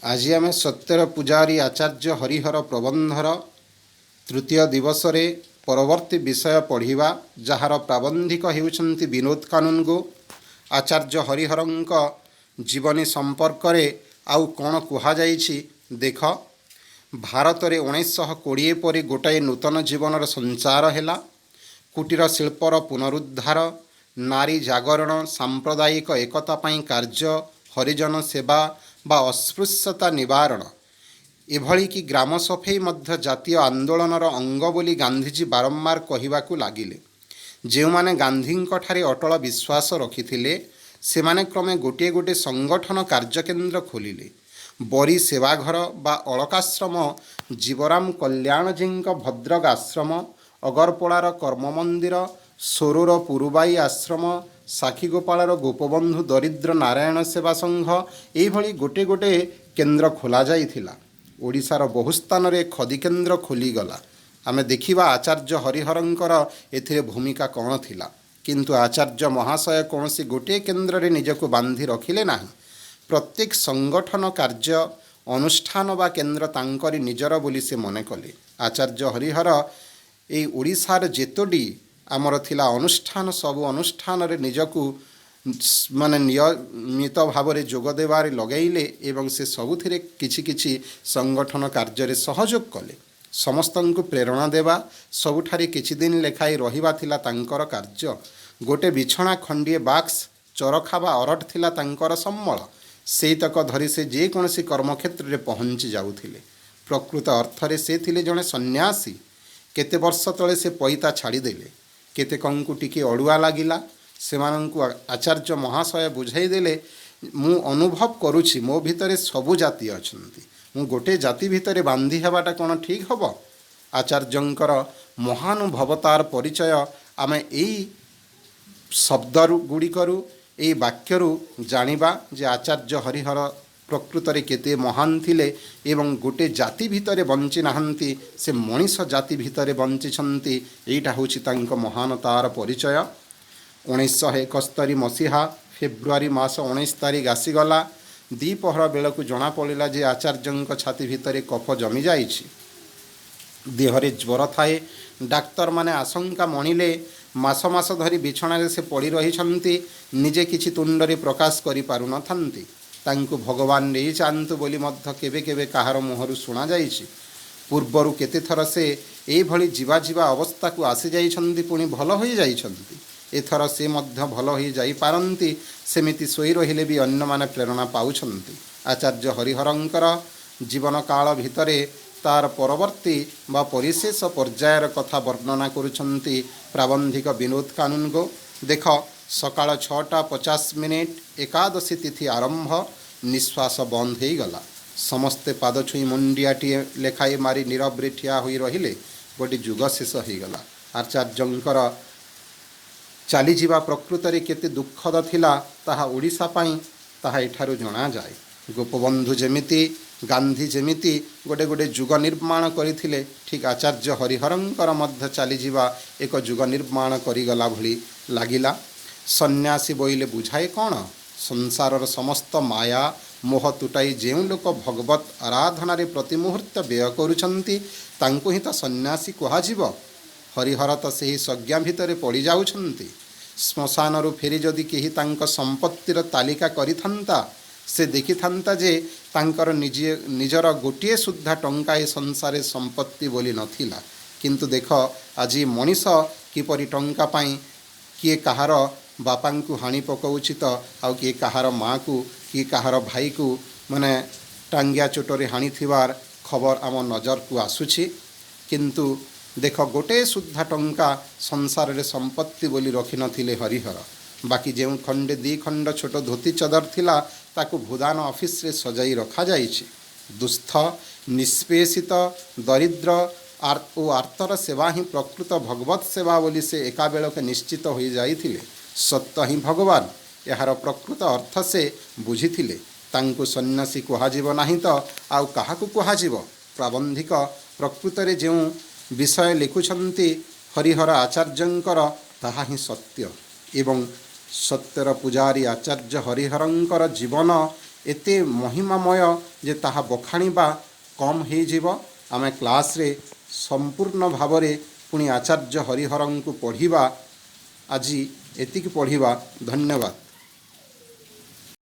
ଆଜି ଆମେ ସତ୍ୟର ପୂଜାରୀ ଆଚାର୍ଯ୍ୟ ହରିହର ପ୍ରବନ୍ଧର ତୃତୀୟ ଦିବସରେ ପରବର୍ତ୍ତୀ ବିଷୟ ପଢ଼ିବା, ଯାହାର ପ୍ରାବନ୍ଧିକ ହେଉଛନ୍ତି ବିନୋଦ କାନୁନଗୋ। ଆଚାର୍ଯ୍ୟ ହରିହରଙ୍କ ଜୀବନୀ ସମ୍ପର୍କରେ ଆଉ କ'ଣ କୁହାଯାଇଛି ଦେଖ। ଭାରତରେ 1920 ପରେ ଗୋଟାଏ ନୂତନ ଜୀବନର ସଞ୍ଚାର ହେଲା। କୁଟୀର ଶିଳ୍ପର ପୁନରୁଦ୍ଧାର, ନାରୀ ଜାଗରଣ, ସାମ୍ପ୍ରଦାୟିକ ଏକତା ପାଇଁ କାର୍ଯ୍ୟ, ହରିଜନ ସେବା ବା ଅସ୍ପୃଶ୍ୟତା ନିବାରଣ, ଏଭଳି କି ଗ୍ରାମ ସଫେଇ ମଧ୍ୟ ଜାତୀୟ ଆନ୍ଦୋଳନର ଅଙ୍ଗ ବୋଲି ଗାନ୍ଧିଜୀ ବାରମ୍ବାର କହିବାକୁ ଲାଗିଲେ। ଯେଉଁମାନେ ଗାନ୍ଧୀଙ୍କଠାରେ ଅଟଳ ବିଶ୍ୱାସ ରଖିଥିଲେ, ସେମାନେ କ୍ରମେ ଗୋଟିଏ ଗୋଟିଏ ସଂଗଠନ କାର୍ଯ୍ୟକେନ୍ଦ୍ର ଖୋଲିଲେ। ବରୀ ସେବାଘର ବା ଅଳକାଶ୍ରମ, ଜୀବରାମ କଲ୍ୟାଣଜୀଙ୍କ ଭଦ୍ରକ ଆଶ୍ରମ, ଅଗରପଡ଼ାର କର୍ମ ମନ୍ଦିର, ସୋରର ପୁରୁବାଇ ଆଶ୍ରମ, ସାକ୍ଷୀଗୋପାଳର ଗୋପବନ୍ଧୁ ଦରିଦ୍ର ନାରାୟଣ ସେବା ସଂଘ, ଏଇଭଳି ଗୋଟେ ଗୋଟେ କେନ୍ଦ୍ର ଖୋଲାଯାଇଥିଲା। ଓଡ଼ିଶାର ବହୁ ସ୍ଥାନରେ ଖଦି କେନ୍ଦ୍ର ଖୋଲିଗଲା। ଆମେ ଦେଖିବା ଆଚାର୍ଯ୍ୟ ହରିହରଙ୍କର ଏଥିରେ ଭୂମିକା କ'ଣ ଥିଲା। କିନ୍ତୁ ଆଚାର୍ଯ୍ୟ ମହାଶୟ କୌଣସି ଗୋଟିଏ କେନ୍ଦ୍ରରେ ନିଜକୁ ବାନ୍ଧି ରଖିଲେ ନାହିଁ। ପ୍ରତ୍ୟେକ ସଂଗଠନ, କାର୍ଯ୍ୟ ଅନୁଷ୍ଠାନ ବା କେନ୍ଦ୍ର ତାଙ୍କରି ନିଜର ବୋଲି ସେ ମନେ କଲେ। ଆଚାର୍ଯ୍ୟ ହରିହର ଏଇ ଓଡ଼ିଶାର ଯେତୋଟି ଆମର ଥିଲା ଅନୁଷ୍ଠାନ, ସବୁ ଅନୁଷ୍ଠାନରେ ନିଜକୁ ମାନେ ନିୟମିତ ଭାବରେ ଯୋଗ ଦେବାରେ ଲଗାଇଲେ ଏବଂ ସେ ସବୁଥିରେ କିଛି କିଛି ସଂଗଠନ କାର୍ଯ୍ୟରେ ସହଯୋଗ କଲେ। ସମସ୍ତଙ୍କୁ ପ୍ରେରଣା ଦେବା, ସବୁଠାରେ କିଛି ଦିନ ଲେଖାଏ ରହିବା ଥିଲା ତାଙ୍କର କାର୍ଯ୍ୟ। ଗୋଟେ ବିଛଣା, ଖଣ୍ଡିଏ ବାକ୍ସ, ଚରଖା ବା ଅରଟ ଥିଲା ତାଙ୍କର ସମ୍ବଳ। ସେଇତକ ଧରି ସେ ଯେକୌଣସି କର୍ମକ୍ଷେତ୍ରରେ ପହଞ୍ଚି ଯାଉଥିଲେ। ପ୍ରକୃତ ଅର୍ଥରେ ସେ ଥିଲେ ଜଣେ ସନ୍ନ୍ୟାସୀ। କେତେ ବର୍ଷ ତଳେ ସେ ପଇତା ଛାଡ଼ିଦେଲେ। କେତେକଙ୍କୁ ଟିକେ ଅଡ଼ୁଆ ଲାଗିଲା। ସେମାନଙ୍କୁ ଆଚାର୍ଯ୍ୟ ମହାଶୟ ବୁଝାଇ ଦେଲେ, ମୁଁ ଅନୁଭବ କରୁଛି ମୋ ଭିତରେ ସବୁ ଜାତି ଅଛନ୍ତି। ମୁଁ ଗୋଟେ ଜାତି ଭିତରେ ବାନ୍ଧି ହେବାଟା କ'ଣ ଠିକ୍ ହେବ? ଆଚାର୍ଯ୍ୟଙ୍କର ମହାନୁଭବତାର ପରିଚୟ ଆମେ ଏଇ ଶବ୍ଦରୁ ଗୁଡ଼ିକରୁ, ଏଇ ବାକ୍ୟରୁ ଜାଣିବା ଯେ ଆଚାର୍ଯ୍ୟ ହରିହର ପ୍ରକୃତରେ କେତେ ମହାନ ଥିଲେ ଏବଂ ଗୋଟେ ଜାତି ଭିତରେ ବଞ୍ଚି ନାହାନ୍ତି, ସେ ମଣିଷ ଜାତି ଭିତରେ ବଞ୍ଚିଛନ୍ତି। ଏଇଟା ହେଉଛି ତାଙ୍କ ମହାନତାର ପରିଚୟ। 1971 ମସିହା ଫେବୃଆରୀ ମାସ 19 ତାରିଖ ଆସିଗଲା। ଦ୍ୱିପହର ବେଳକୁ ଜଣାପଡ଼ିଲା ଯେ ଆଚାର୍ଯ୍ୟଙ୍କ ଛାତି ଭିତରେ କଫ ଜମିଯାଇଛି। ଦେହରେ ଜ୍ୱର ଥାଏ। ଡାକ୍ତରମାନେ ଆଶଙ୍କା ମଣିଲେ, ମାସ ମାସ ଧରି ବିଛଣାରେ ସେ ପଡ଼ି ରହିଛନ୍ତି, ନିଜେ କିଛି ତୁଣ୍ଡରେ ପ୍ରକାଶ କରିପାରୁନଥାନ୍ତି। ତାଙ୍କୁ ଭଗବାନ ନେଇଯାଆନ୍ତୁ ବୋଲି ମଧ୍ୟ କେବେ କେବେ କାହାର ମୁହଁରୁ ଶୁଣାଯାଇଛି। ପୂର୍ବରୁ କେତେଥର ସେ ଏଇଭଳି ଯିବା ଯିବା ଅବସ୍ଥାକୁ ଆସିଯାଇଛନ୍ତି, ପୁଣି ଭଲ ହୋଇଯାଇଛନ୍ତି। ଏଥର ସେ ମଧ୍ୟ ଭଲ ହୋଇଯାଇପାରନ୍ତି। ସେମିତି ଶୋଇ ରହିଲେ ବି ଅନ୍ୟମାନେ ପ୍ରେରଣା ପାଉଛନ୍ତି। ଆଚାର୍ଯ୍ୟ ହରିହରଙ୍କର ଜୀବନକାଳ ଭିତରେ ତାର ପରବର୍ତ୍ତୀ ବା ପରିଶେଷ ପର୍ଯ୍ୟାୟର କଥା ବର୍ଣ୍ଣନା କରୁଛନ୍ତି ପ୍ରାବନ୍ଧିକ ବିନୋଦ କାନୁନଗୋ। ଦେଖ, ସକାଳ 6ଟା 50 ମିନିଟ୍, ଏକାଦଶୀ ତିଥି ଆରମ୍ଭ। ନିଶ୍ୱାସ ବନ୍ଦ ହେଇଗଲା। ସମସ୍ତେ ପାଦ ଛୁଇଁ ମୁଣ୍ଡିଆଟିଏ ଲେଖାଇ ମାରି ନୀରବରେ ଠିଆ ହୋଇ ରହିଲେ। ଗୋଟେ ଯୁଗ ଶେଷ ହେଇଗଲା। ଆଚାର୍ଯ୍ୟଙ୍କର ଚାଲିଯିବା ପ୍ରକୃତରେ କେତେ ଦୁଃଖଦ ଥିଲା ତାହା ଓଡ଼ିଶା ପାଇଁ, ତାହା ଏଠାରୁ ଜଣାଯାଏ। ଗୋପବନ୍ଧୁ ଯେମିତି, ଗାନ୍ଧୀ ଯେମିତି ଗୋଟେ ଗୋଟେ ଯୁଗ ନିର୍ମାଣ କରିଥିଲେ, ଠିକ୍ ଆଚାର୍ଯ୍ୟ ହରିହରଙ୍କର ମଧ୍ୟ ଚାଲିଯିବା ଏକ ଯୁଗ ନିର୍ମାଣ କରିଗଲା ଭଳି ଲାଗିଲା। ସନ୍ନ୍ୟାସୀ ବୋଇଲେ ବୁଝାଏ କ'ଣ? ସଂସାରର ସମସ୍ତ ମାୟା ମୋହ ତୁଟାଇ ଯେଉଁ ଲୋକ ଭଗବତ ଆରାଧନାରେ ପ୍ରତି ମୁହୂର୍ତ୍ତ ବ୍ୟୟ କରୁଛନ୍ତି, ତାଙ୍କୁ ହିଁ ତ ସନ୍ନ୍ୟାସୀ କୁହାଯିବ। ହରିହର ତ ସେହି ସଂଜ୍ଞା ଭିତରେ ପଡ଼ିଯାଉଛନ୍ତି। ଶ୍ମଶାନରୁ ଫେରି ଯଦି କେହି ତାଙ୍କ ସମ୍ପତ୍ତିର ତାଲିକା କରିଥାନ୍ତା, ସେ ଦେଖିଥାନ୍ତା ଯେ ତାଙ୍କର ନିଜେ ନିଜର ଗୋଟିଏ ସୁଦ୍ଧା ଟଙ୍କା ଏ ସଂସାରରେ ସମ୍ପତ୍ତି ବୋଲି ନଥିଲା। କିନ୍ତୁ ଦେଖ, ଆଜି ମଣିଷ କିପରି ଟଙ୍କା ପାଇଁ କିଏ କାହାର ବାପାଙ୍କୁ ହାଣି ପକାଉଛି ତ ଆଉ କିଏ କାହାର ମାଆକୁ, କିଏ କାହାର ଭାଇକୁ ମାନେ ଟାଙ୍ଗିଆ ଚୋଟରେ ହାଣିଥିବାର ଖବର ଆମ ନଜରକୁ ଆସୁଛି। କିନ୍ତୁ ଦେଖ, ଗୋଟେ ସୁଦ୍ଧା ଟଙ୍କା ସଂସାରରେ ସମ୍ପତ୍ତି ବୋଲି ରଖିନଥିଲେ ହରିହର। ବାକି ଯେଉଁ ଖଣ୍ଡେ ଦୁଇ ଖଣ୍ଡ ଛୋଟ ଧୋତି ଚଦର ଥିଲା, ତାକୁ ଭୂଦାନ ଅଫିସରେ ସଜାଇ ରଖାଯାଇଛି। ଦୁସ୍ଥ, ନିଷ୍ପେଷିତ, ଦରିଦ୍ର ଓ ଆର୍ତ୍ତର ସେବା ହିଁ ପ୍ରକୃତ ଭଗବତ ସେବା ବୋଲି ସେ ଏକାବେଳକେ ନିଶ୍ଚିତ ହୋଇଯାଇଥିଲେ। ସତ୍ୟ ହିଁ ଭଗବାନ, ଏହାର ପ୍ରକୃତ ଅର୍ଥ ସେ ବୁଝିଥିଲେ। ତାଙ୍କୁ ସନ୍ନ୍ୟାସୀ କୁହାଯିବ ନାହିଁ ତ ଆଉ କାହାକୁ କୁହାଯିବ? ପ୍ରାବନ୍ଧିକ ପ୍ରକୃତରେ ଯେଉଁ ବିଷୟ ଲେଖୁଛନ୍ତି ହରିହର ଆଚାର୍ଯ୍ୟଙ୍କର, ତାହା ହିଁ ସତ୍ୟ ଏବଂ ସତ୍ୟର ପୂଜାରୀ ଆଚାର୍ଯ୍ୟ ହରିହରଙ୍କର ଜୀବନ ଏତେ ମହିମାମୟ ଯେ ତାହା ବଖାଣିବା କମ୍ ହେଇଯିବ। ଆମେ କ୍ଲାସ୍ରେ ସମ୍ପୂର୍ଣ୍ଣ ଭାବରେ ପୁଣି ଆଚାର୍ଯ୍ୟ ହରିହରଙ୍କୁ ପଢ଼ିବା। ଆଜି ଏତିକି ପଢ଼ିବା। ଧନ୍ୟବାଦ।